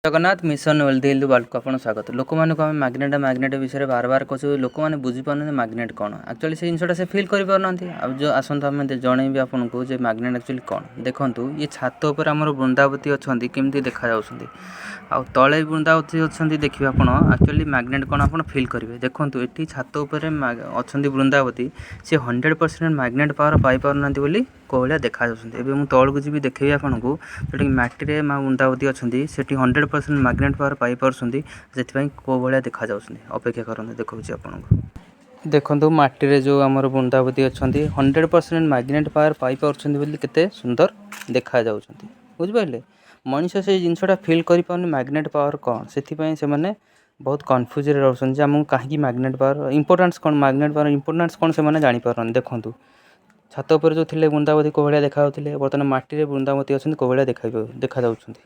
Jagannath, mission wealth heel ୱାର୍ଲଡକୁ ଆପଣ ସ୍ୱାଗତ। ଲୋକମାନଙ୍କୁ ଆମେ ମ୍ୟାଗ୍ନେଟ୍ ମ୍ୟାଗ୍ନେଟ୍ ବିଷୟରେ ବାର ବାର କହୁଛୁ। ଲୋକମାନେ ବୁଝିପାରୁନାହାନ୍ତି ମ୍ୟାଗ୍ନେଟ୍ କ'ଣ। ଆକ୍ଚୁଆଲି ସେ ଜିନିଷଟା ସେ ଫିଲ୍ କରିପାରୁନାହାନ୍ତି। ଆଉ ଯେଉଁ ଆସନ୍ତୁ, ଆମେ ଜଣେଇବି ଆପଣଙ୍କୁ ଯେ ମ୍ୟାଗ୍ନେଟ୍ ଆକ୍ଚୁଆଲି କ'ଣ। ଦେଖନ୍ତୁ, ଇଏ ଛାତ ଉପରେ ଆମର ବୃନ୍ଦାବତୀ ଅଛନ୍ତି, କେମିତି ଦେଖାଯାଉଛନ୍ତି, ଆଉ ତଳେ ବୃନ୍ଦାବତୀ ଅଛନ୍ତି। ଦେଖିବେ ଆପଣ, ଆକ୍ଚୁଆଲି ମ୍ୟାଗ୍ନେଟ୍ କ'ଣ ଆପଣ ଫିଲ୍ କରିବେ। ଦେଖନ୍ତୁ, ଏଠି ଛାତ ଉପରେ ଅଛନ୍ତି ବୃନ୍ଦାବତୀ। ସେ 100% ମ୍ୟାଗ୍ନେଟ୍ ପାୱାର ପାଇପାରୁନାହାନ୍ତି ବୋଲି କେଉଁ ଭଳିଆ ଦେଖାଯାଉଛନ୍ତି। ଏବେ ମୁଁ ତଳକୁ ଯିବି, ଦେଖେଇବି ଆପଣଙ୍କୁ, ଯେଉଁଟାକି ମାଟିରେ ମା ବୃନ୍ଦାବତୀ ଅଛନ୍ତି। ସେଠି 100% ମ୍ୟାଗ୍ନେଟ୍ ପାୱାର ପାଇପାରୁଛନ୍ତି, ସେଥିପାଇଁ କେଉଁ ଭଳିଆ ଦେଖାଯାଉଛନ୍ତି। ଅପେକ୍ଷା କରନ୍ତୁ, ଦେଖାଉଛି ଆପଣଙ୍କୁ। ଦେଖନ୍ତୁ, ମାଟିରେ ଯେଉଁ ଆମର ବୃନ୍ଦାବତୀ ଅଛନ୍ତି, 100% ମ୍ୟାଗ୍ନେଟ୍ ପାୱାର ପାଇପାରୁଛନ୍ତି ବୋଲି କେତେ ସୁନ୍ଦର ଦେଖାଯାଉଛନ୍ତି। ବୁଝିପାରିଲେ? ମଣିଷ ସେଇ ଜିନିଷଟା ଫିଲ୍ କରିପାରୁନି ମ୍ୟାଗ୍ନେଟ୍ ପାୱାର କ'ଣ। ସେଥିପାଇଁ ସେମାନେ ବହୁତ କନଫ୍ୟୁଜରେ ରହୁଛନ୍ତି ଯେ ଆମକୁ କାହିଁକି ମ୍ୟାଗ୍ନେଟ୍ ପାୱାର ଇମ୍ପୋର୍ଟାନ୍ସ କ'ଣ, ମ୍ୟାଗ୍ନେଟ୍ ପାୱାର ଇମ୍ପୋର୍ଟାନ୍ସ କ'ଣ, ସେମାନେ ଜାଣିପାରୁନାହାନ୍ତି। ଦେଖନ୍ତୁ, ଛାତ ଉପରେ ଯେଉଁ ଥିଲେ ବୃନ୍ଦାବତୀ, କେଉଁ ଭଳିଆ ଦେଖାଯାଉଥିଲେ। ବର୍ତ୍ତମାନ ମାଟିରେ ବୃନ୍ଦାବତୀ ଅଛନ୍ତି, କେଉଁ ଭଳିଆ ଦେଖାଯାଉଛନ୍ତି।